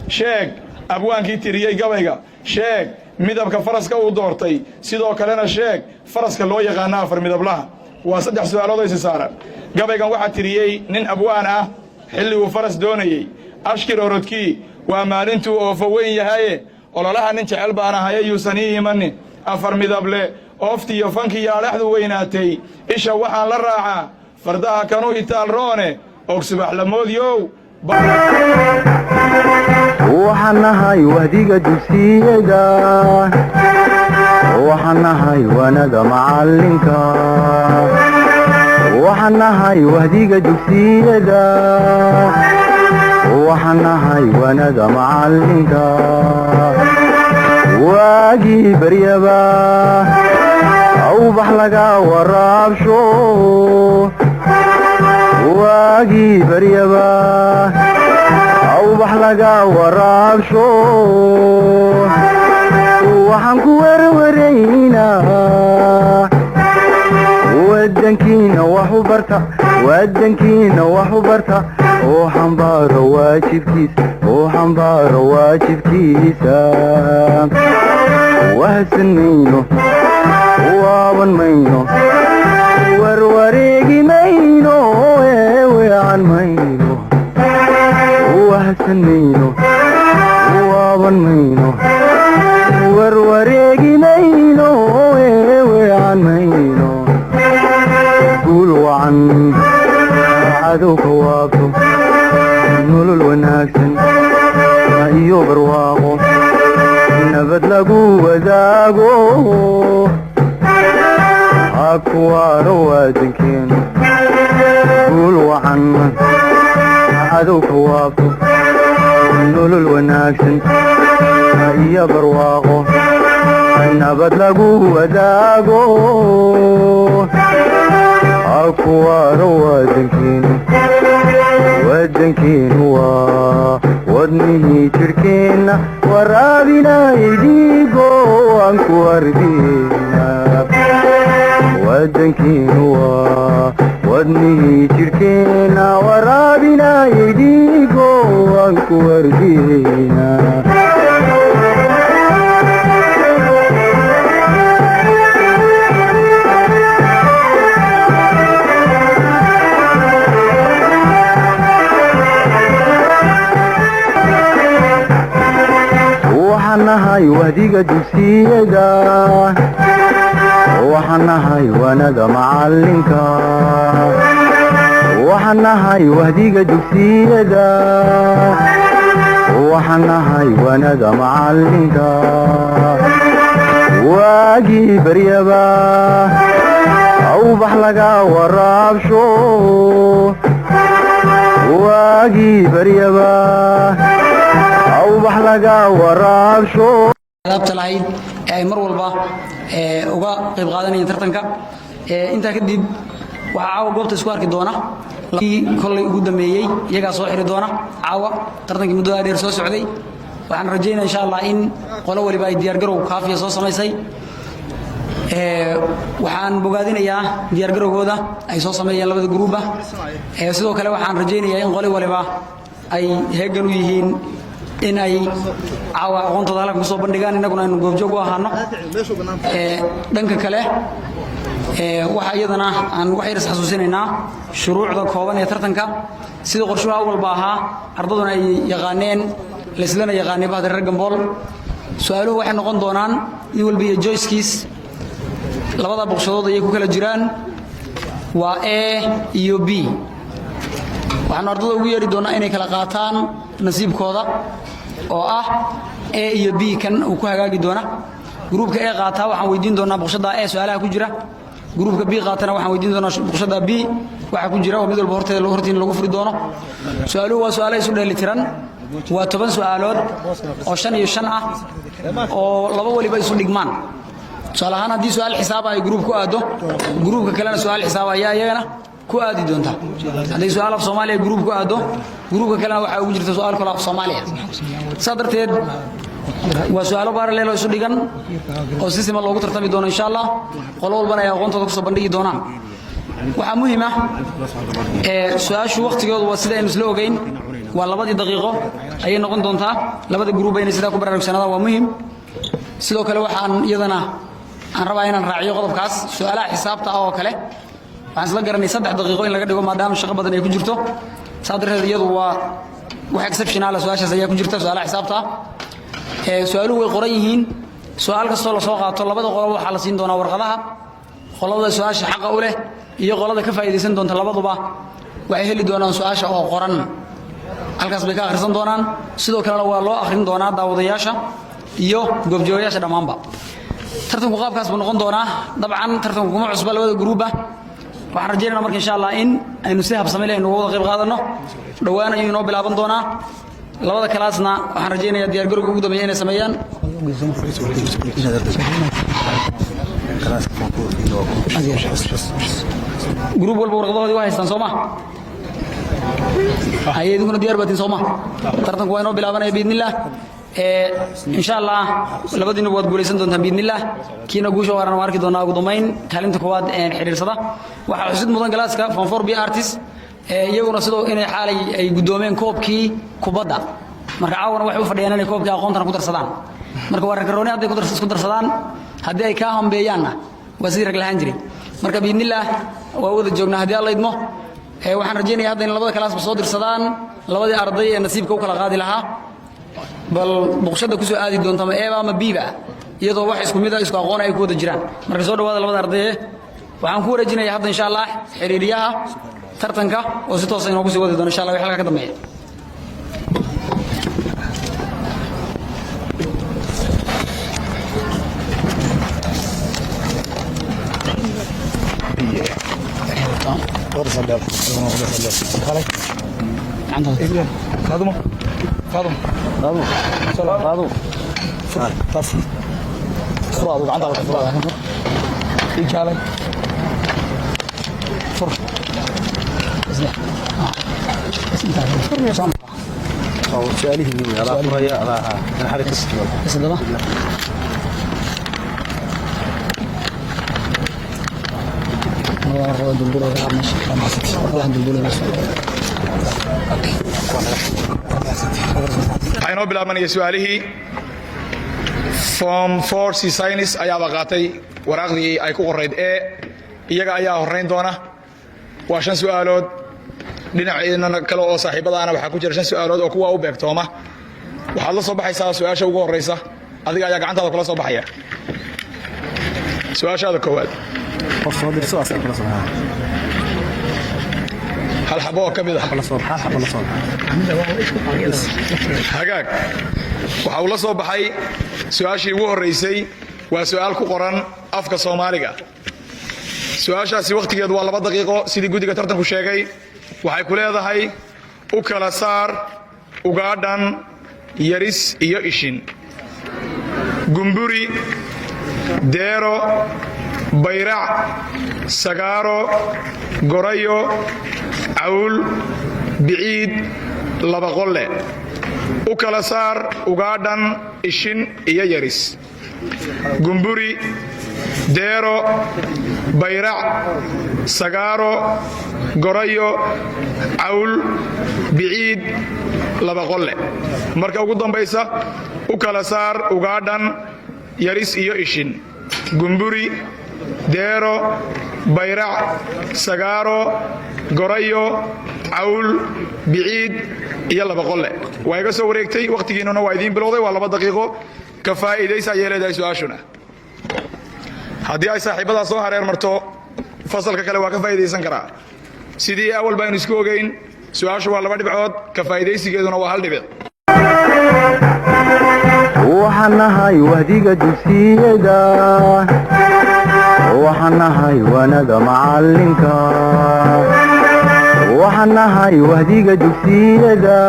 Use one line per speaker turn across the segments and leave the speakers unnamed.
Sheeg abwaankii tiriyey gabayga. Sheeg midabka faraska uu doortay. Sidoo kalena sheeg faraska loo yaqaano afar midablaha. Waa saddex su'aalood oo isi saaran. Gabaygan waxaa tiriyey nin abwaan ah xilliguu faras doonayey. Ashkir orodkii waa maalintuu oofo weyn yahaye. Ololaha nin jecel baan ahaye, yuusan ii imanin. Afar midable ooftiiyo fankiiyo adhaxdu weynaatay. Isha waxaan la raacaa fardaha kanu itaal roone og subaxlamoodyow.
Waxaan nahay wahdiga dugsiyada, waxaan nahay waanada macalinka, waxaan nahay wahdiga dugsiyada, waxaan nahay waanada macalinka. Waagii baryaba awbax laga waraabsho, waagii baryaba awbax laga waraabsho. Waxaan ku werwaraynaa wadankiina wax u barta, wadankiina wax u barta, oo xambaaro waajibkiisa, oo xambaaro waajibkiisa. Wahsan mayno, waaban mayno, warwareegi mayno, eeweecan mayno. Wahsan mayno, waaban mayno, warwareegi mayno, eeweecan mayno. Guul wacan, cadowka waabto, nolol wanaagsan iyo barwaaqo, nabad lagu wadaago, ha ku waaro wadankeenu. Guul wacan, cadowka waabto, nolol wanaagsan iyo barwaaqo, nabad lagu wadaago, ha ku waaro wadankeenu. Wadankeenu waa wadnihii jirhkeenna, waraabinay dhiigo aan ku ardina. Wadankeenu waa wadnihii jirhkeenna, waraabinay dhiigo aan ku ardina. Waxaan nahay wahdiga dugsiyada, waxaan nahay waanada macalinka, waxaan nahay wahdiga dugsiyada, waxaan nahay waanada macalinka. Waagii baryaba awbax laga waraabsho, waagii baryaba awbax laga waraabsho.
Adaabta lahayd ee ay mar walba uga qayb qaadanayeen tartanka. Intaa kadib waxaa caawa goobta isku arki doona kii kollay ugu dambeeyey, iyagaa soo xiri doona caawa tartankii muddada dheer soo socday. Waxaan rajaynaya, insha Allah, in qolo waliba ay diyaargarow kaafiya soo samaysay. Waxaan bogaadinayaa diyaargarowgooda ay soo sameeyeen labada gruuba. Sidoo kale waxaan rajaynayaa in qoli waliba ay heegan u yihiin in ay caawa aqoontooda halkan kusoo bandhigaan, innaguna aynu goobjoog u ahaano. Dhanka kale waxa iyadana aan wax yar is xasuusinaynaa shuruucda kooban ee tartanka. Sida qorshuhu awalba ahaa, ardaduna ay yaqaaneen, laislana yaqaanay bahda reer Gambool, su-aaluhu waxay noqon doonaan nin walba iyo choice-kiis. Labada boqshadood ayay ku kala jiraan, waa A iyo B. Waxaanu ardada ugu yeedhi doonnaa inay kala qaataan nasiibkooda oo ah A iyo B kan uu ku hagaagi doona. Gruubka A qaataa waxaan weydiin doonaa boqshada A su-aalaha ku jira. Gruubka B qaatana waxaan weydiin doonaa boqshada B waxa ku jira, oo mid walba horteeda hortiina lagu furi doono. Su-aaluhu waa su-aalo isu dheelitiran, waa 10 su-aalood oo shan iyo shan ah, oo laba waliba isu dhigmaan. Tusaale ahaan, haddii su-aal xisaaba ay gruub ku aaddo, gruubka kalena su-aal xisaaba ayaa iyagana ku aadi doonta. Hadday su-aal af Soomaaliya gruub ku aaddo, gruubka kalena waxaa ugu jirta su-aal kaloo af Soomaaliya. Saa darteed waa su-aalo parallel oo isu dhigan oo si siman loogu tartami doono, insha Allah, qolo walbana ay aqoontooda kusoo bandhigi doonaan. Waxaa muhiim ah, su-aashu wakhtigoodu waa sida aynu isla ogeyn. Waa 2dii daqiiqo ayay noqon doontaa. Labada gruuba inay sidaa ku baraarugsanaadaan waa muhim. Sidoo kale waxaan iyadana aan rabaa inaan raaciyo qodobkaas su-aalaha xisaabta ah oo kale. Waxaan isla garanay 3 daqiiqo in laga dhigo, maadaama shaqo badan ay ku jirto. Saa darteed iyadu waa wax exceptional ah, su-aashaas ayaa ku jirta su-aalaha xisaabta ah. Su-aaluhu way qoran yihiin. Su-aal kastoo lasoo qaato, labada qoloba waxaa la siin doonaa warqadaha. Qolada su-aasha xaqa u leh iyo qolada ka faa'iidaysan doonta labaduba waxay heli doonaan su-aasha oo qoran, halkaas bay ka akhrisan doonaan. Sidoo kalena waa loo akhrin doonaa daawadayaasha iyo goobjoogayaasha dhammaanba. Tartanku qaabkaas buu noqon doonaa. Dabcan tartanku kuma cusba labada gruuba. Waxaan rajaynayna marka, insha Allah, in aynu si habsami leh aynu uga wada qayb qaadanno. Dhowaan ayuu inoo bilaaban doonaa. Labada kalaasna waxaan rajaynayaa diyaargarowga ugu dambeeya inay sameeyaan. Gruub walba warqadahoodii waa haystaan, soo ma? Haye, idinkuna diyaar baatiin, soo ma? Tartanku waa inoo bilaabanaya biidnillaah. Insha Allah labadiina waad guulaysan doontaan biidnillaah. Kiina guusha waaran waan arki doonaa. Ugu dambayn kaalinta koowaad xidhiirsada. Waxaa xusid mudan galaaska form 4 B arts, iyaguna sidoo inay xaalay ay guddoomeen koobkii kubadda. Marka caawana waxay u fadhiyaan inay koobkii aqoontana ku darsadaan. Marka waa rakarooni hadday isku darsadaan, haddii ay kaa hambeeyaanna waa sidii rag lahaan jiray. Marka biidnillaah waa wada joognaa haddii Alla idmo. Waxaan rajaynaya hadda in labada kalaasba soo dirsadaan labadii arday ee nasiibka u kala qaadi lahaa, bal boqshada kusoo aadi doonta ama A-ba ama B-ba, iyadoo wax isku mid ah, isku aqoon ay ku wada jiraan. Marka soo dhawaada labada ardaye. Waxaan ku wareejinayaa hadda, insha Allah, xiriiriyaha tartanka oo si toosa inoogu sii wadi doono, insha Allah, wixii halkaa ka dambeeya.
Waxaa inoo bilaabanaya su-aalihii. Form 4 C science ayaaba qaatay waraaqdii ay ku qorayd ee iyaga ayaa horrayn doona. Waa shan su'aalood. Dhinaceedna kale oo saaxiibadaana waxaa ku jira shan su'aalood oo kuwa u beegtooma. Waxaad la soo baxaysaa su-aasha ugu horraysa, adiga ayaa gacantaada kula soo baxaya. Su-aashaada koowaad, hal xabo oo ka mid ah. Hagaag, waxa uu la soo baxay su-aashii ugu horraysay. Waa su'aal ku qoran afka Soomaaliga. Su-aashaasi wakhtigeedu waa 2 daqiiqo, sidii guddiga tartanku sheegay. Waxay ku leedahay: u kala saar ugaadhan yaris iyo ishin: gumburi, deero, bayrac, sagaaro, gorayo, cawl, biciid, labaqolle. U kala saar ugaadhan ishin iyo yaris: gumburi, deero, bayrac, sagaaro, gorayo, cawl, biciid, labaqolle. Marka ugu dambaysa, u kala saar ugaadhan yaris iyo ishin: gumburi, deero, bayrac, sagaaro, gorayo, cawl, biciid iyo labaqolle. Waa iga soo wareegtay, wakhtigiinnuna waa idiin bilowday. Waa 2 daqiiqo, ka faa'iidaysa ayay leedahay su-aashuna. Haddii ay saaxiibbadaa soo hareer marto, fasalka kale waa ka faa'iidaysan karaa. Sidii awal baynu isku ogayn, su-aashu waa 2 dhibcood, ka faa'iidaysigeeduna waa hal dhibic.
Waxaan nahay wahdiga dugsiyada, waxaan nahay waanada macalinka, waxaan nahay wahdiga dugsiyada,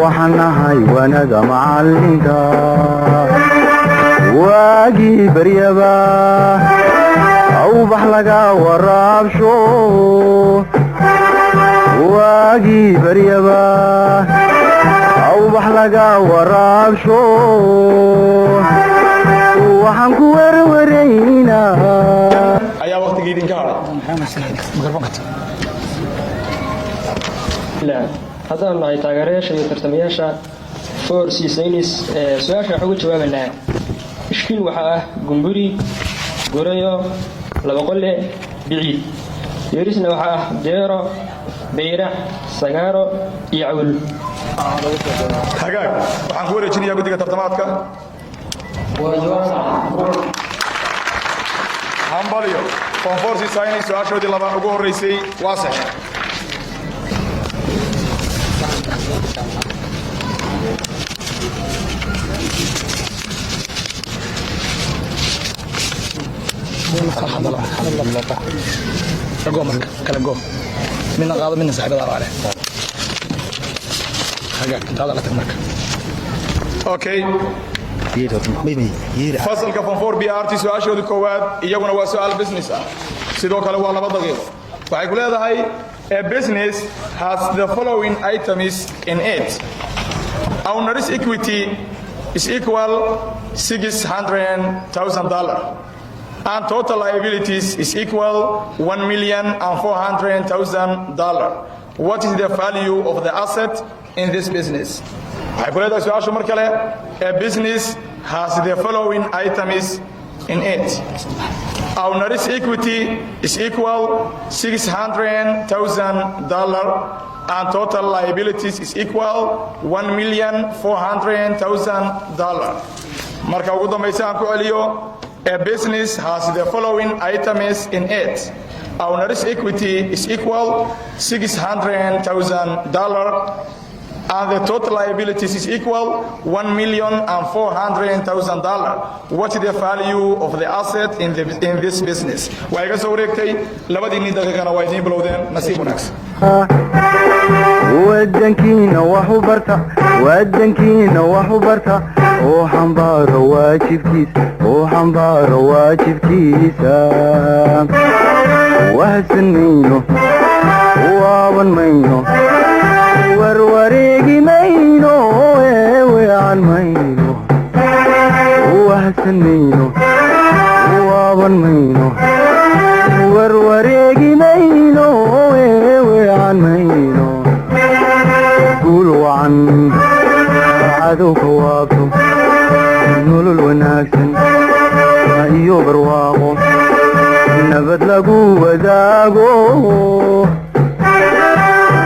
waxaan nahay waanada macalinka. Waagii baryaba awbax laga waraabsho, waagii baryaba awbax laga waraabsho, waxaan ku werwaraynaa.
Ayaa wakhtigii idinka hadhay.
Haddaan nahay taageerayaasha iyo tartamayaasha 4C Science, su-aasha waxaan uga jawaabanaa: ishkiil waxaa ah gumburi, gorayo, labaqolle, biciid. Yeerisna waxaa ah deero, bayrax, sagaaro iyo cawl.
Hagaag, waxaan ku wareejinayaa guddiga tartamaadka.
Waa jawaab sax.
Hambalyo, Form 4C Science, su-aashoodii laba ugu horreysay waa sax. Kala go marka, kala go. Midna qaado, midna saaxiibada raale. Hagaag, intaada la tag marka. Okay, fasalka Form 4 B Arts, su-aashooda koowaad iyaguna waa su-aal business ah, sidoo kale waa 2 daqiiqo. Waxay ku leedahay: a business has the following items in it. Owner's equity is equal $600,000 and total liabilities is equal $1,400,000. What is the value of the asset in this business? Waxay ku leedahay su-aashu mar kale: a business has the following items in it. Owner's equity is equal $600,000 and total liabilities is equal $1,400,000. Marka ugu dambaysa aan ku celiyo: a business has the following items in it. Owner's equity is equal $600,000 and the total liabilities is equal $1,400,000. What is the value of the asset in this business? Waa iga soo wareegtay labadiinii daqiiqana, waa idiin bilowdeen. Nasiib wanaagsan.
Wadankiina wax u barta, wadankiina wax u barta, oo xambaaro waajibkiisa, oo xambaaro waajibkiisa. Wahsan mayno, waaban mayno, warwareegi mayno, eeweecan mayno. Wahsan mayno, waaban mayno, warwareegi mayno, eeweecan mayno. Guul wacan, cadowka waabto, nolol wanaagsan iyo barwaaqo, nabad lagu wadaago,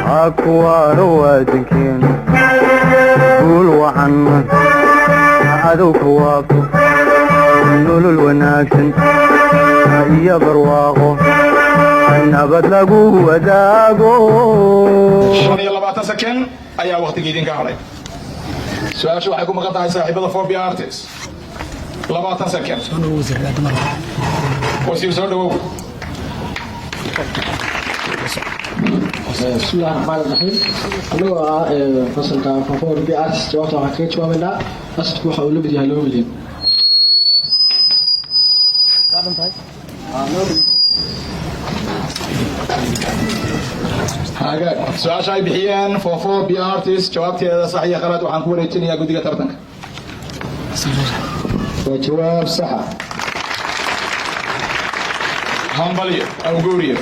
ha ku waaro wadankeenu. Guul wacan, cadowka waabto, nolol wanaagsan iyo barwaaqo, nabad lagu wadaago.
25 second ayaa wakhtiga idinka hadhay. Su-aashu waxay ku maqan tahay saaxiibada 4B Arts. 20 second. Wasiir, soo dhawow.
Bismillahi raxmaan raxiim. Anagoo ah fasalka 4B Arts, jawaabta waxaan kaga jawaabaynaa assetku waxa uu la mid yahay 2 milyan.
Hagaag, su-aasha ay bixiyeen 4B Arts jawaabteeda sax iyo qalad waxaan ku wareejinayaa guddiga tartanka.
Waa jawaab saxa.
Hambalyo, awguuriyo,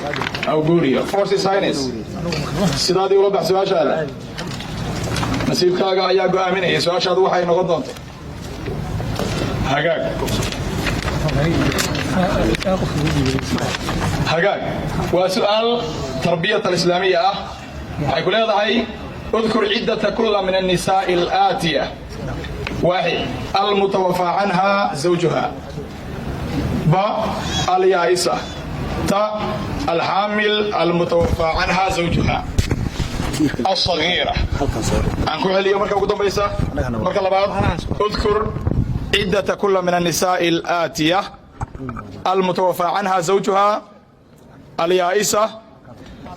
awguuriyo. 4C Science, sidaadii ula bax su-aashaada. Nasiibkaaga ayaa go'aaminaya su-aashaadu waxay noqon doonto. Hagaag, hagaag, waa su-aal tarbiyat alislaamiya ah. Waxay ku leedahay: اذكر عدة كل من النساء الآتية. واحد، المتوفى عنها زوجها. ب، اليائسة. ت، الحامل المتوفى عنها زوجها. الصغيرة. Aan ku celiyo marka ugu dambaysa, marka labaad: اذكر عدة كل من النساء الآتية: المتوفى عنها زوجها، اليائسة،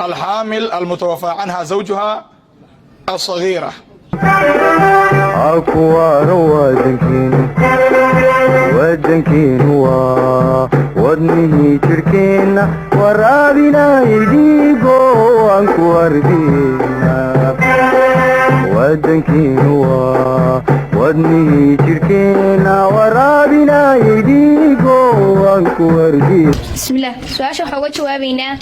الحامل المتوفى عنها زوجها، الصغيرة.
Ha ku waaro wadankeenu. Wadankeenu waa wadnihii jirhkeenna, waraabinay dhiigo, waan ku hardina. Wadankeenu waa wadnihii jirhkeenna, waraabinay dhiigo, waan ku hardina.
Bismillaah, su-aasha waxaan uga jawaabaynaa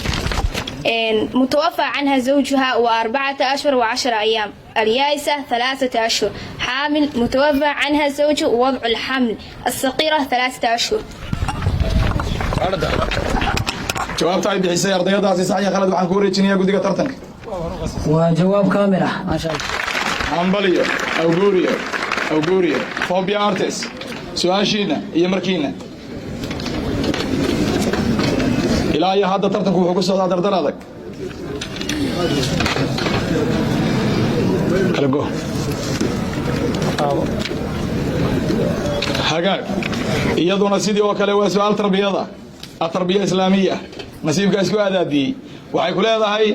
متوفى عنها زوجها و4 أشهر و10 أيام، اليائسة 3 أشهر، حامل متوفى عنها زوج ووضع الحمل، الصغيرة 3 أشهر.
Jawaabta ay bixisay ardayadaasi sax iyo khalad waxaan ku wareejinayaa guddiga tartanka.
Waa jawaab kaamil ah, maasha Allah.
Hambaliyo, awguuriyo, awguuriyo. 4B Arts, su-aashiina iyo markiina. Ilaa iyo hadda tartanku wuxuu ku socdaa dardar adag. Kala go. Hagaag, iyaduna sidii oo kale waa su-aal tarbiyada, atarbiya islaamiya. Nasiibkaa isku aadaadiyey. Waxay ku leedahay: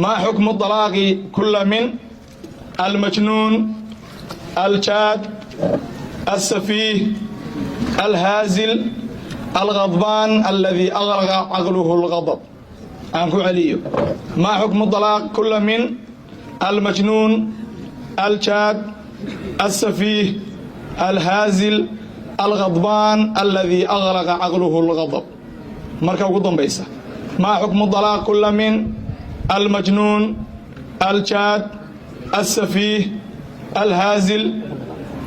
maa xukmu dalaaqi kula min almajnuun, aljaad, alsafiih, alhaazil, alghadbaan alladii aghraqa caqluhu alghadab? Aan ku celiyo: maa xukmu dalaaq kula min almajnuun, aljaad, alsafiih, alhaazil, alghadbaan alladii aghraqa caqluhu alghadab? Marka ugu dambaysa: maa xukmu dalaaq kula min almajnuun, aljaad, alsafiih, alhaazil,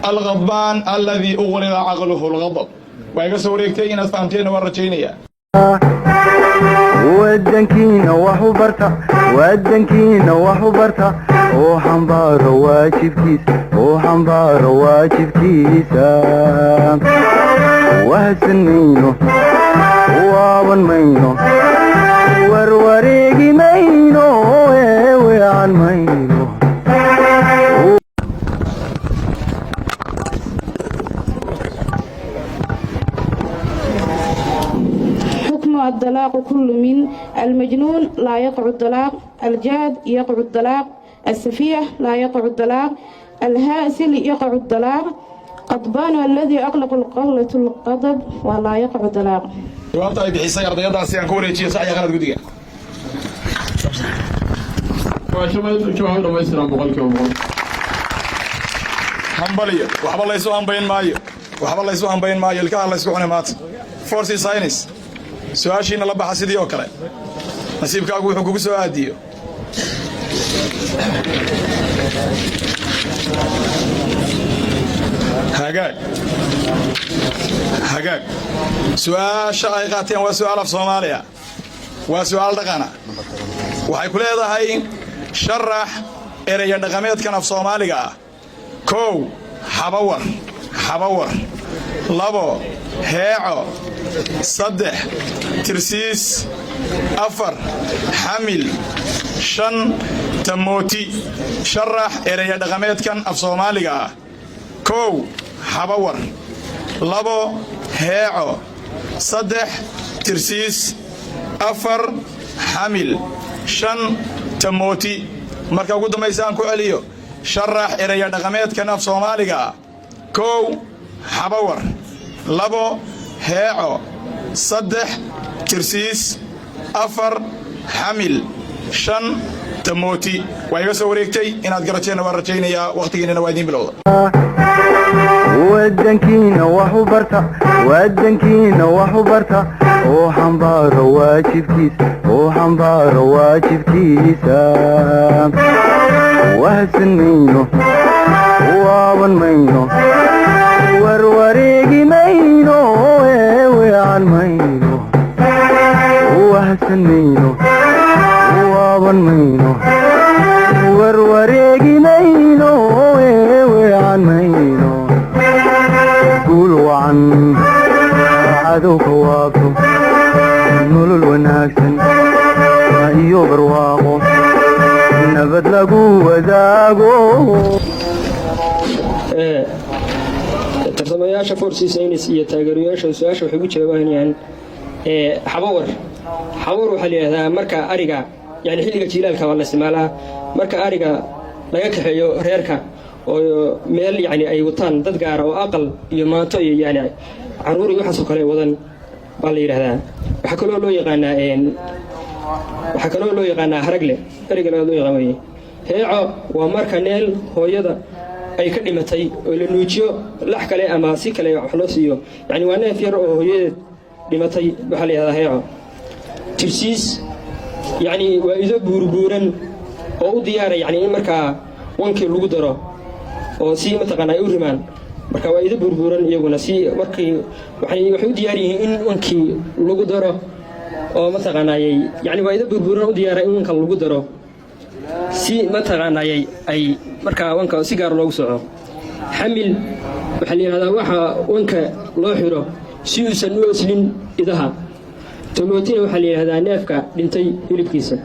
alghadbaan alladii ughriqa caqluhu alghadab? Waa iga soo wareegtay, inaad fahamteenna waan rajaynayaa.
Wadankiina wax u barta, wadankiina wax u barta, oo xambaaro waajibkiisa, oo xambaaro waajibkiisa. Wahsan mayno, waaban mayno, warwareegi mayno, eeweecan mayno.
حكم الطلاق كل من المجنون لا يقع الطلاق، الجاد يقع الطلاق، السفيه لا يقع الطلاق، الهازل يقع الطلاق، غضبان الذي أغلق القولة الغضب ولا يقع الطلاق.
Jawaabta ay bixisay ardayadaasi aan ku wareejiyo sax iyo qalad guddiga.
Waa jawaab dhamaystiran, 100%.
Hambaliyo. Waxba laysu hambayn maayo, waxba laysu hambayn maayo, ilkaha laysku cunay maanta. 4C Science, su-aashiina la baxa sidii oo kale. Nasiibkaagu wuxuu kugu soo aadiyo. Hagaag, hagaag. Su-aasha ay qaateen waa su-aal af Soomaaliya, waa su-aal dhaqana. Waxay ku leedahay: sharax ereya dhaqameedkan af Soomaaliga ah. Kow, xabawar, xabawar. Labo, heeco. Saddex, tirsiis. Afar, xamil. Shan, tamooti. Sharax ereya dhaqameedkan af Soomaaliga ah. Kow, xabawar. Labo, heeco. Saddex, tirsiis. Afar, xamil. Shan, tamooti. Marka ugu dambaysa aan ku celiyo: sharax ereya dhaqameedkan af Soomaaliga ah. Kow, xabawar. Labo, heeco. Saddex, tirsiis. Afar, xamil. Shan, tamooti. Waa iga soo wareegtay, inaad garateenna waan rajaynayaa. Wakhtigiinana waa idiin bilowda.
Wadankiina wax u barta, wadankiina wax u barta, oo xambaaro waajibkiisa, oo xambaaro waajibkiisa. Wahsan mayno, waaban mayno, warwareegi mayno, eeweecan mayno. Wahsan mayno, waaban mayno, warwareegi mayno, eeweecan mayno. Guul wacan, cadowka waabto, nolol wanaagsan iyo barwaaqo, nabad lagu wadaago.
Tartamayaasha 4C Science iyo taageerayaasha su-aasha waxay ugu jawaabanayaan: xabawar. Xabawar waxaa la yidhahdaa marka ariga, yani xilliga jiilaalka waa la isticmaalaa, marka ariga laga kaxeeyo reerka oo meel yani ay wataan dad gaara oo aqal iyo maanto iyo yani caruur iyo waxaasoo kale wadan baa la yidhahdaa. Waxaa kaloo loo yaqaanaa haragle, eriga labaad loo yaqaan weye. Heeco waa marka neel hooyada ay ka dhimatay oo la nuujiyo, lax kale ama si kale wax loo siiyo, yani waa neef yar oo hooyadeed dhimatay, waxaa la yidhahdaa heeco. Tirsiis. Yacni waa ido buurbuuran oo u diyaara, yacni in markaa wankii lagu daro oo si mataqaana ay u rimaan. Marka waa ido buurbuuran iyaguna, si markii waxay u diyaar yihiin in wankii lagu daro oo mataqaanayay, yacni waa ido buurbuuran u diyaara in wanka lagu daro, si mataqaanayay ay markaa wanka si gaar loogu soco. Xamil waxaa la yidhahdaa waxa wanka loo xiro si uusan u oslin idaha. Tomootina waxaa la yidhahdaa neefka dhintay hilibkiisa.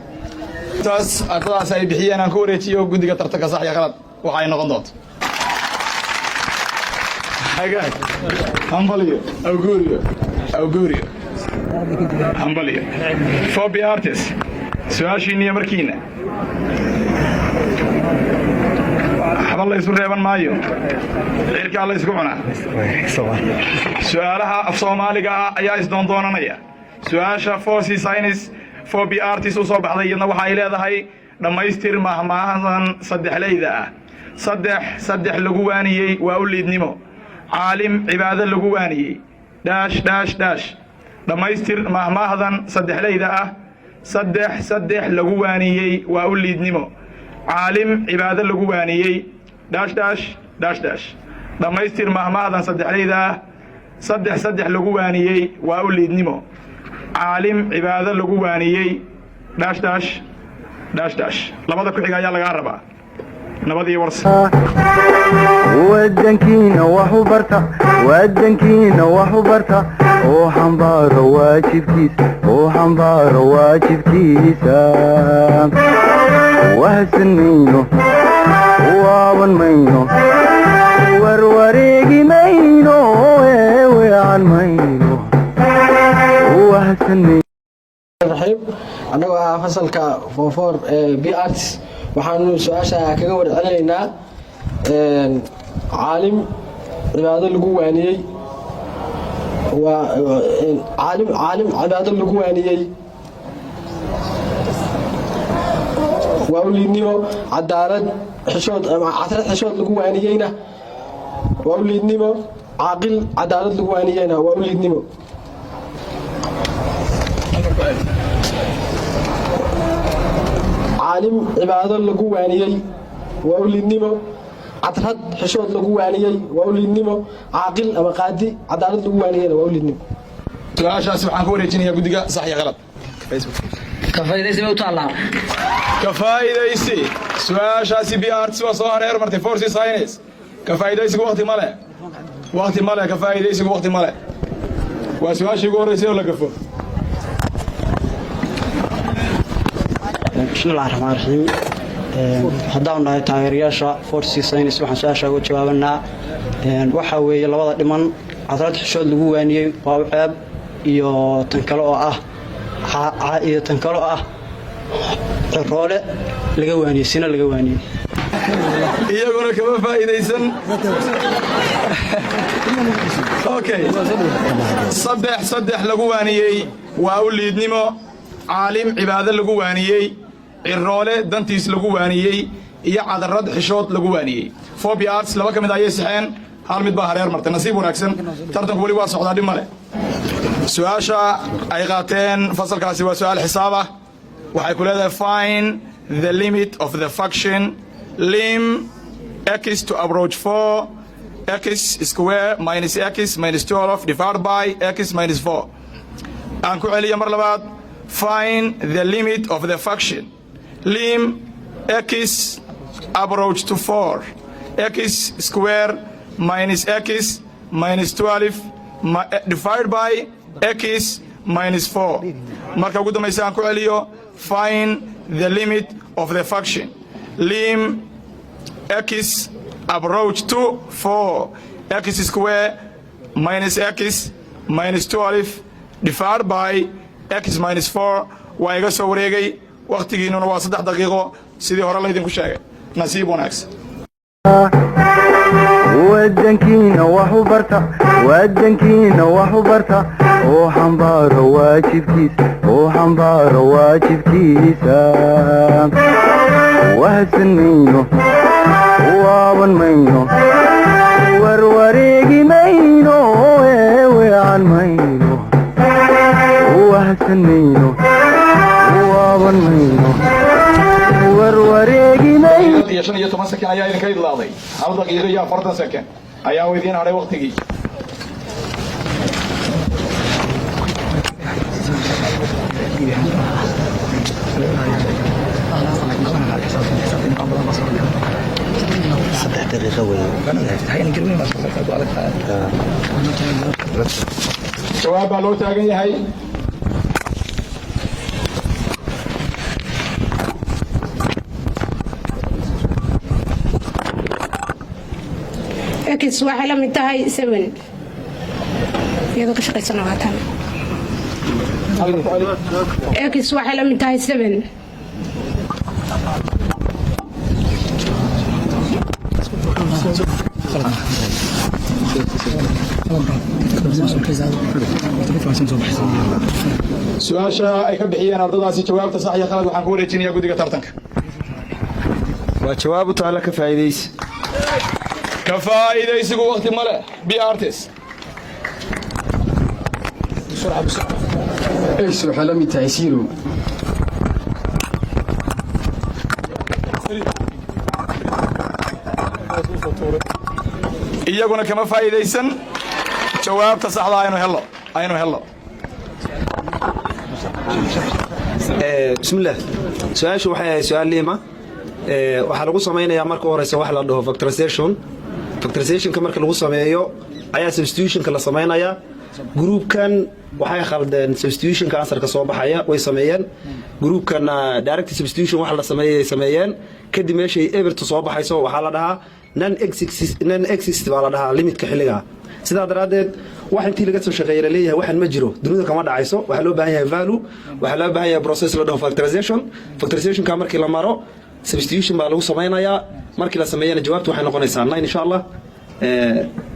Taas ardadaas ay bixiyeen aan ku wareejiyo guddiga tartanka. Sax iyo qalad waxa ay noqon doonto. Hagaag, hambaliyo, awguuriyo, awguuriyo, hambaliyo. Fobi artist, su-aashiinniyo markiina waxba la isu reeban maayo, cirkaa la isku cunaa. Su-aalaha af Soomaaliga ah ayaa isdoondoonanaya. Su-aasha Forcy Science Fobi Artist u soo baxday iyadna waxa ay leedahay: dhammaystir mahmaahadan saddexleyda ah. Saddex saddex lagu waaniyey waa u liidnimo, caalim cibaado lagu waaniyey, dash dash dash. Dhammaystir mahmaahdan saddexleyda ah: saddex saddex lagu waaniyey waa u liidnimo, caalim cibaado lagu waaniyey, dash dash dash dash. Dhammaystir mahmaahdan saddexleyda ah: saddex saddex lagu waaniyey waa u liidnimo, caalim cibaado lagu waaniyey, dash dash dash dash. Labada ku xiga ayaa lagaa rabaa. Nabad iyo warsa.
Wadankiina wax u barta, wadankiina wax u barta, oo xambaaro waajibkiisa, oo xambaaro waajibkiisa. Wahsan mayno, waaban mayno, warwareegi mayno, eeweecan mayno, wahsan.
Raxiim, annagoo ah fasalka form four ee B Arts, waxaanu su-aasha kaga warcelinaynaa: caalim cibaado lagu waaniyey waa caalim cibaado lagu waaniyey waa u liidnimo, cadaalad xishood ama cadrad xishood lagu waaniyeyna waa u liidnimo, caaqil cadaalad lagu waaniyeyna waa u liidnimo. Caalim cibaado lagu waaniyey waa u liidnimo, cadrad xishood lagu waaniyey waa u liidnimo, caaqil ama qaadi cadaalad lagu waaniyeyna waa u liidnimo.
Su-aashaasi waxaan ku wareejinayaa guddiga. Sax iyo qalad.
Ka faa'idaysi bay u taallaa.
Ka faa'idaysi. Su-aashaasi B Arts waa soo hareer martay Forcy Science. Ka faa'idaysigu waqti male, waqti male. Ka faa'idaysigu waqti male. Waa su-aashii ugu horreysay oo la gafo.
Bismillahi raxmaan raxiim. Haddaanu nahay taageerayaasha Forcy Science, waxaan su-aasha uga jawaabanaa waxaa weeye labada dhiman: cadrad xishood lagu waaniyey waa u ceeb, iyo tan kale oo ah iyo tan kale oo ah ciroole laga waaniyey, sina laga waaniyey.
Iyaguna kama faa'iidaysan. Okay, saddex saddex lagu waaniyey waa u liidnimo, caalim cibaado lagu waaniyey, ciroole dantiis lagu waaniyey iyo cadarad xishood lagu waaniyey. Fobi Arts laba ka mid ayay saxeen, hal mid baa hareer martay. Nasiib wanaagsan, tartanku weli waa socdaa, dhib male. Su-aasha ay qaateen fasalkaasi waa su-aal xisaab ah. Waxay ku leedahay: find the limit of the function lim x to approach 4 x square minus x minus 12 divided by x minus 4. Aan ku celiyo mar labaad: find the limit of the function lim x approach to 4 x square minus x minus 12 divided by x minus 4. Marka ugu dambaysa aan ku celiyo: find the limit of the function lim x approach to 4 x square minus x minus 12 divided by x minus 4. Waa iga soo wareegay wakhtigiinnuna, waa 3 daqiiqo sidii hore laydinku sheegay. Nasiib wanaagsan.
Wadankiina wax u barta, wadankiina wax u barta, oo xambaaro waajibkiisa, oo xambaaro waajibkiisa. Wahsan mayno, waaban mayno, warwareegi mayno, eeweecan mayno. Wahsan mayno, waaban.
1 daqiiqo iyo 40 second ayaa uu idiin hadhay waqtigii.
3 daqiiqo weeye.
Jawaab baa loo taagan yahay.
X waxay la mid tahay 7, iyadoo ka shaqaysan 20. X waxay la mid tahay 7.
Su-aasha ay ka bixiyeen ardadaasi jawaabta sax iyo khalad waxaan ku wareejinayaa guddiga tartanka.
Waa jawaab u taalla ka faa'iidaysi.
Ka faa'iidaysigu waqti ma leh. B artist.
X waxay la mid tahay 0.
Iyaguna kama faa'iidaysan. Jawaabta saxda aynu hello.
Bismillaah, su-aashu waxay ahayd su-aal liima. Waxaa lagu samaynayaa marka u horeysa wax la dhaho factorization. Factorizationka marka lagu sameeyo ayaa substitutionka la samaynayaa. Groupkan waxay khaldeen substitutionka, answerka soo baxaya way sameeyeen. Groupkana direct substitution wax la sameeyay sameeyeen. Kadib meeshay ebertu soo baxayso waxaa la dhahaa non exist baa la dhahaa limitka xilligaa. Sidaa daraaddeed wax intii laga soo shaqeeyay la leeyahay waxan ma jiro, dunida kama dhacayso. Waxaa loo baahan yahay value, waxaa loo baahan yahay process la dhaho factorization. Factorizationka markii la maro substitution baa lagu samaynayaa. Markii la sameeyana jawaabtu waxay noqonaysaa 9, insha Allah.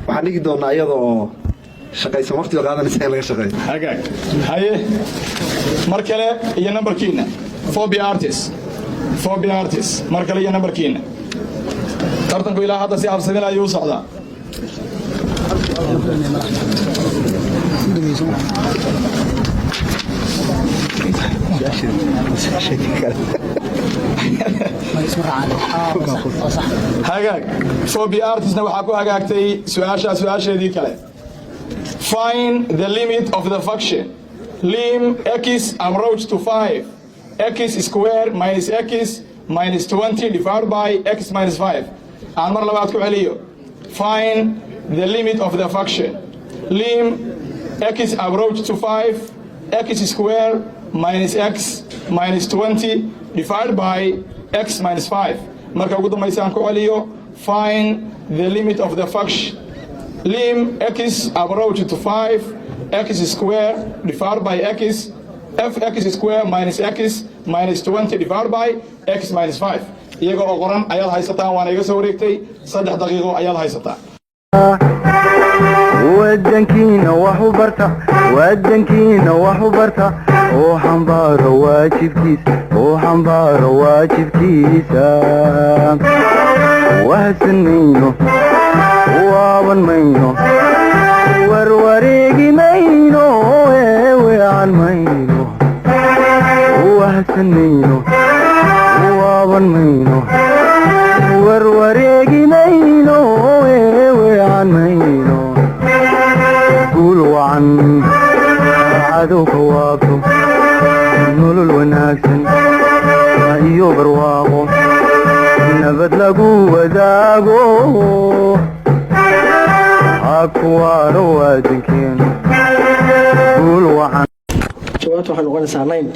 Waxaan dhigi doonaa iyada oo shaqaysan, waqtiga qaadanaysa in laga shaqeeyo.
Hagaag, haye, mar kale iyo nambarkiina. Four B artist, 4B artist, mar kale iyo nambarkiina. Tartanku ilaa hadda si habsamin ayuu u socdaa. Hagaag, 4B artistna waxaa ku hagaagtay su-aashaa su-aasheedii kale. Find the limit of the function lim x approach to 5 x square minus x minus 20 divided by x minus 5. Aan mar labaad ku celiyo. Find the limit of the function lim x approach to 5 x square minus x minus 20 divided by x minus 5. Marka ugu dambaysa aan ku celiyo. Find the limit of the function lim x approach to 5 x square divided by x f x square minus x minus 20 divided by x minus 5. Iyaga oo qoran ayaad haysataan, waana iga soo wareegtay. 3 daqiiqo ayaad haysataa.
Wadankiina wax u barta, wadankiina wax u barta, oo xambaaro waajibkiisa, oo xambaaro waajibkiisa. Wahsan mayno, waaban mayno, warwareegi mayno, eeweecan mayno. Wahsan mayno, waaban mayno, warwareegi mayno, eeweecan mayno. Guul wacan, cadowka waabto, nolol wanaagsan iyo barwaaqo, nabad lagu wadaago, ha kuwaano wadankeenu. Guul wacan.
Jawaabta waxay noqonaysaa 9.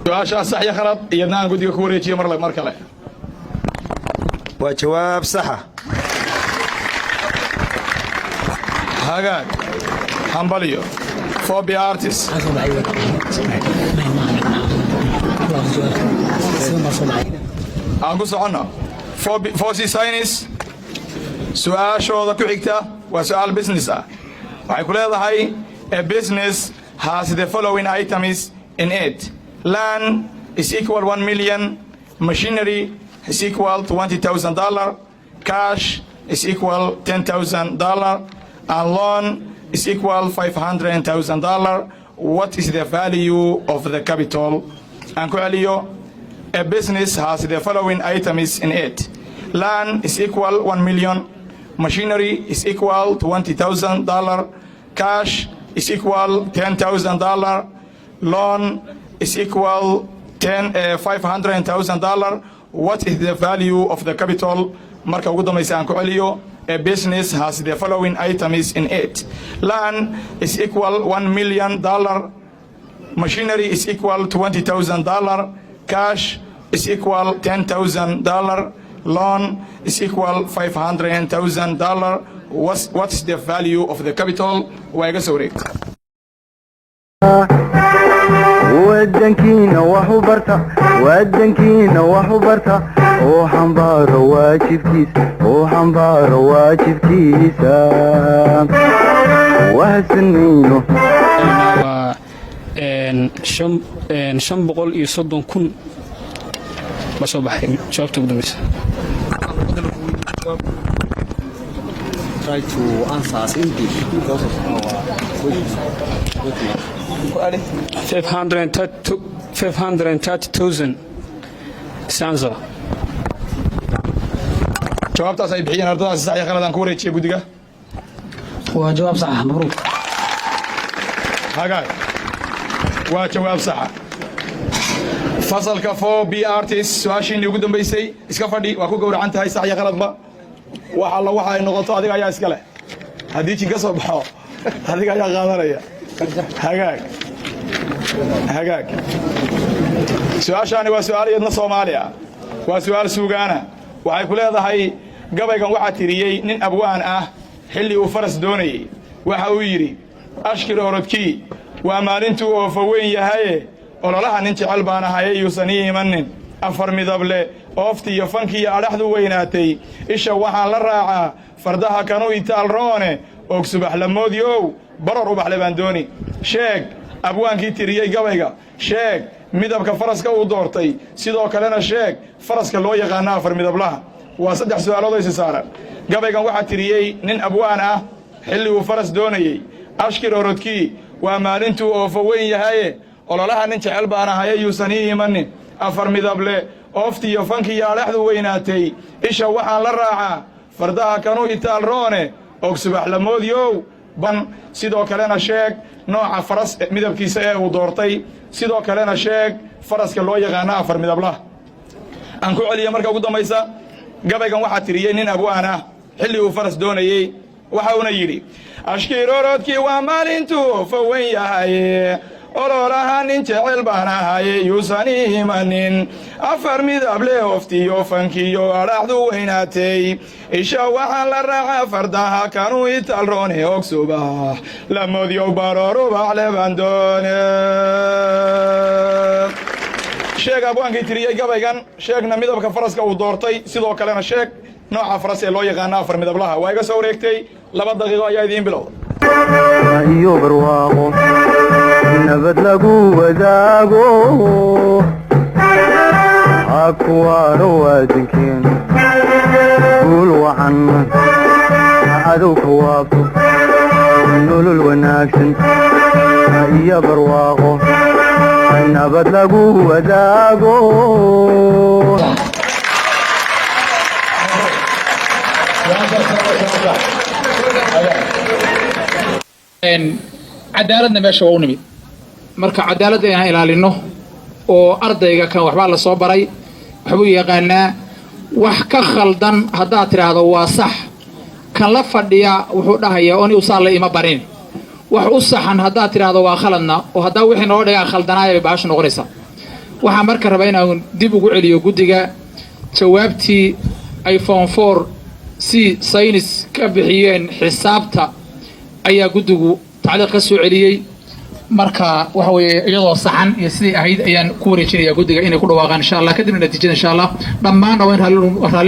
Su-aashaa sax iyo khalad iyadna aan guddiga ku wareejiyo mar kale.
Waa jawaab saxa.
Hagaag, hambalyo, 4B artist. Aan ku soconno 4C science. Su-aashooda ku xigta waa su-aal business ah. Waxay ku leedahay: a business has the following items in it. Land is equal 1 million, machinery is equal $20,000, cash is equal $10,000, and loan is equal $500,000. What is the value of the capital? Aan ku celiyo. A business has the following items in it. Land is equal 1 million, machinery is equal $20,000, cash is equal $10,000, loan is equal 10 $500,000. What is the value of the capital? Marka ugu dambaysa aan ku celiyo. A business has the following items in it. Land is equal $1 million, machinery is equal $20,000, cash is equal $10,000, loan is equal $500,000. What's the value of the capital? Waa iga soo wareegta.
Wadankiina wax u barta, wadankiina wax u barta, oo xambaaro waajibkiisa, oo xambaaro waajibkiisa, wahsan mayno.
Waa 530,000 ba soo baxay jawaabta ugu dambeysa.
Try to answer us in English because of our questions.
530,000 is answer.
Jawaabtaas ay bixiyeen ardadaasi sax iyo khaladaan ku wareejiya guddiga.
Waa jawaab sax ah, mabruuk.
Hagaag, waa jawaab saxa. Fasalka 4 B arts, su-aashiinii ugu dambaysay. Iska fadhi, waa ku gowracan tahay sax iyo khaladba. Wax alla waxa ay noqoto adiga ayaa iska leh. Haddii jin ka soo baxo, adiga ayaa qaadanaya. Hagaag, hagaag. Su-aashaani waa su-aal iyadna Soomaali ah, waa su-aal suugaana. Waxay ku leedahay: gabaygan waxaa tiriyey nin abwaan ah xilli uu faras doonayey. Waxa uu yidhi: "Ashkir orodkii waa maalintuu oofa weyn yahaye, ololaha nin jecel baan ahaye, yuusan ii imanin. Afar midable oofti iyo fankiiyo adhaxdu weynaatay, isha waxaan la raacaa fardaha kanu itaal roone, og subaxlamoodyow baror ubaxle baan dooni." Sheeg abwaankii tiriyey gabayga, sheeg midabka faraska uu doortay, sidoo kalena sheeg faraska loo yaqaano afar midablaha. Waa saddex su'aalood oo isi saaran. Gabaygan waxaa tiriyey nin abwaan ah xilli uu faras doonayey: "Ashkir orodkii waa maalintuu oofo weyn yahaye, ololaha nin jecel baan ahaye, yuusan ii imanin. Afar midable ooftiiyo fankiiyo adhaxdu weynaatay, isha waxaan la raacaa fardaha kanu itaal roone, og subaxlamoodyow ban." Sidoo kalena sheeg nooca faras midabkiisa ee uu doortay, sidoo kalena sheeg faraska loo yaqaano afar midablaha. Aan ku celiya marka ugu dambaysa. Gabaygan waxaa tiriyey nin abwaan ah xilli uu faras doonayey. Waxa uuna yidhi: "Ashkir orodkii waa maalintuu oofo weyn yahay, ololaha nin jecel baan ahaye, yuusan ii imanin. Afar midable ooftiyo fankiyo adhaxdu weynaatay, isha waxaan la raacaa fardaha kanu italroone, og subax lamodyo baroor ubaxle baan doone." Sheeg abwaankii tiriyey gabaygan, sheegna midabka faraska uu doortay, sidoo kalena sheeg nooca faras ee loo yaqaano afar midablaha. Waa iga soo wareegtay. 2 daqiiqo ayaa idiin bilowda.
Iyo barwaaqo nabad lagu wadaago, ha kuwaano wadankeenu, guul wacan cadowka waabto, nolol wanaagsan iyo barwaaqo nabad lagu wadaago.
Cadaaladna meesha waa u nimid. Marka cadaaladda inaan ilaalino oo ardayga kan waxbaa la soo baray, waxbuu yaqaanaa. Wax ka khaldan haddaad tidhaahdo waa sax, kan la fadhiya wuxuu dhahayaa oni usaa la ima barin. Wax u saxan haddaad tidhaahdo waa khaladna, oo haddaa wixii noo dhigaa khaldanaaya bay bahashu noqonaysaa. Waxaan marka rabaa inaan dib ugu celiyo guddiga jawaabtii ay form 4 C science ka bixiyeen xisaabta ayaa guddigu tacliiq ka soo celiyey. Marka waxa weeye iyadoo saxan iyo sidii ahayd ayaan ku wareejinayaa guddiga inay ku dhawaaqaan, insha Allah. Kadibna natiijada, insha Allah, dhammaanna waa in raalli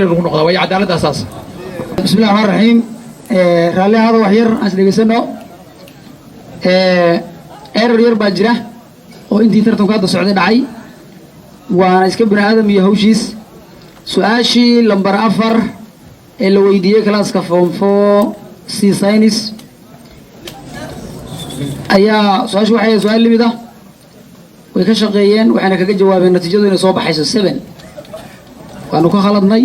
lagu noqdaa, waayo cadaaladda asaas.
Bismillahi raxmaan raxiim. Raalli ahaada, wax yar aan is dhegeysano. Error yar baa jira oo intii tartanku hadda socday dhacay, waana iska bini aadam iyo hawshiis. Su-aashii lambar 4 ee la weydiiyey classka form 4 C science ayaa su-aashu waxay su-aal limid ah. Way ka shaqeeyeen, waxayna kaga jawaabeen natiijadu inay soo baxayso 7. Waanu ka khaladnay.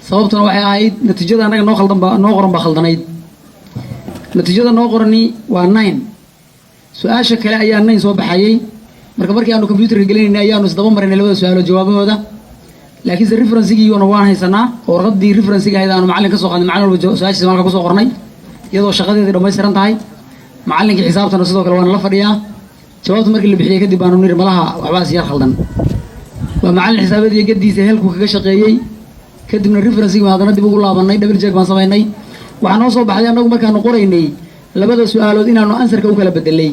Sababtuna waxay ahayd natiijada annaga noo khaldan baa, noo qoran baa khaldanayd. Natiijada noo qorani waa 9. Su-aasha kale ayaa 9 soo baxayay. Marka markii aanu computerka gelinaynay ayaanu isdaba marinay labada su-aalood jawaabahooda, laakiinse referencegiiyuna waan haysanaa oo warqaddii referencega ahayd aanu macallin ka soo qaadnay, macallin walba su-aashiisa halka kusoo qornay iyadoo shaqadeedii dhammaystiran tahay. Macallinkii xisaabtana sidoo kale waana la fadhiyaa. Jawaabta markii la bixiyey kadib baanu niri malaha waxbaa yar khaldan. Waa macallin xisaabeed iyo gadiisa helku kaga shaqeeyey. Kadibna referencegi baan haddana dib ugu laabanay, double check baan samaynay. Waxaa noo soo baxday annagu markaanu qoraynay labada su-aalood inaanu answerka u kala bedelay.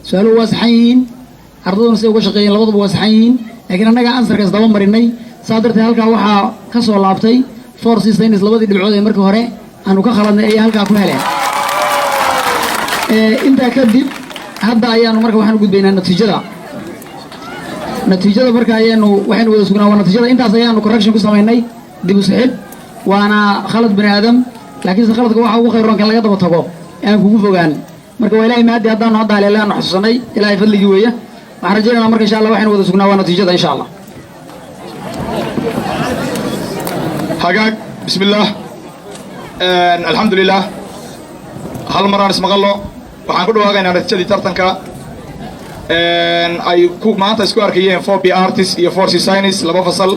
Su-aaluhu waa saxan yihiin, ardaduna siday uga shaqeeyeen labaduba waa saxan yihiin, laakiin annagaa answerkaas daba marinay. Saa darteed halkaa waxaa ka soo laabtay 4C Science labadii dhibcood ee markii hore aanu ka khaladnay ayay halkaa ku heleen. Intaa kadib hadda ayaanu marka waxaan u gudbaynaa natiijada. Natiijada marka ayaanu waxaynu wada sugnaa waa natiijada. Intaas ayaanu correction ku samaynay, dib u sixid, waana khalad bani aadam, laakiinse khaladka waxa ugu khayroon kan laga daba tago ee aan kugu fogaan. Marka waa Ilahay mahadi haddaanu hadda haleele aanu xasuusanay, Ilahay fadligii weeye. Waxaan rajaynaynaa marka insha Allah waxaynu wada sugnaa waa natiijada insha Allah.
Hagaag, bismillaah, alxamdulilah. Hal mar aan ismaqallo. Waxaan ku dhawaaqaynaa natiijadii tartanka ay ku maanta isku arkayeen 4B Arts iyo 4C Science, laba fasal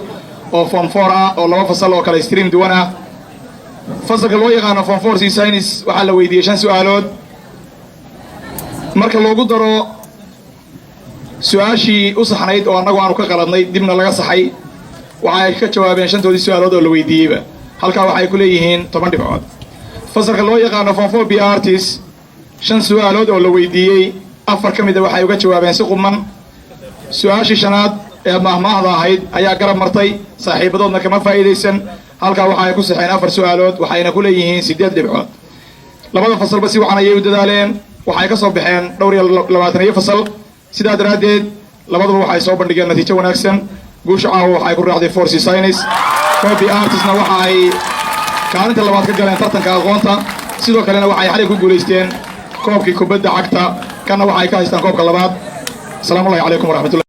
oo form 4 ah oo laba fasal oo kale stream duwan ah. Fasalka loo yaqaano form 4C Science waxaa la weydiiyey shan su'aalood. Marka loogu daro su-aashii u saxnayd oo annagu aanu ka qaladnay dibna laga saxay, waxa ay ka jawaabeen shantoodii su-aalood oo la weydiiyeyba. Halkaa waxay ku leeyihiin 10 dhibcood. Fasalka loo yaqaano form 4B Arts, shan su-aalood oo la weydiiyey, afar ka mida waxay uga jawaabeen si quman. Su-aashii shanaad ee maahmaahda ahayd ayaa garab martay, saaxiibadoodna kama faa'iidaysan. Halkaa waxa ay ku saxeen afar su-aalood, waxayna ku leeyihiin 8 dhibcood. Labada fasalba si wacan ayay u dadaaleen, waxay ka soo baxeen dhowr iyo labaataniyo fasal. Sidaa daraaddeed labaduba waxay soo bandhigeen natiijo wanaagsan. Guusha caawa waxay ku raacday 4C Science. 4B Artsna waxa ay kaalinta labaad ka galeen tartanka aqoonta. Sidoo kalena waxay xalay ku guulaysteen koobkii kubadda cagta, kana waxa ay ka haystaan koobka labaad. Asalaamu allahi calaykum waraxmatullahi.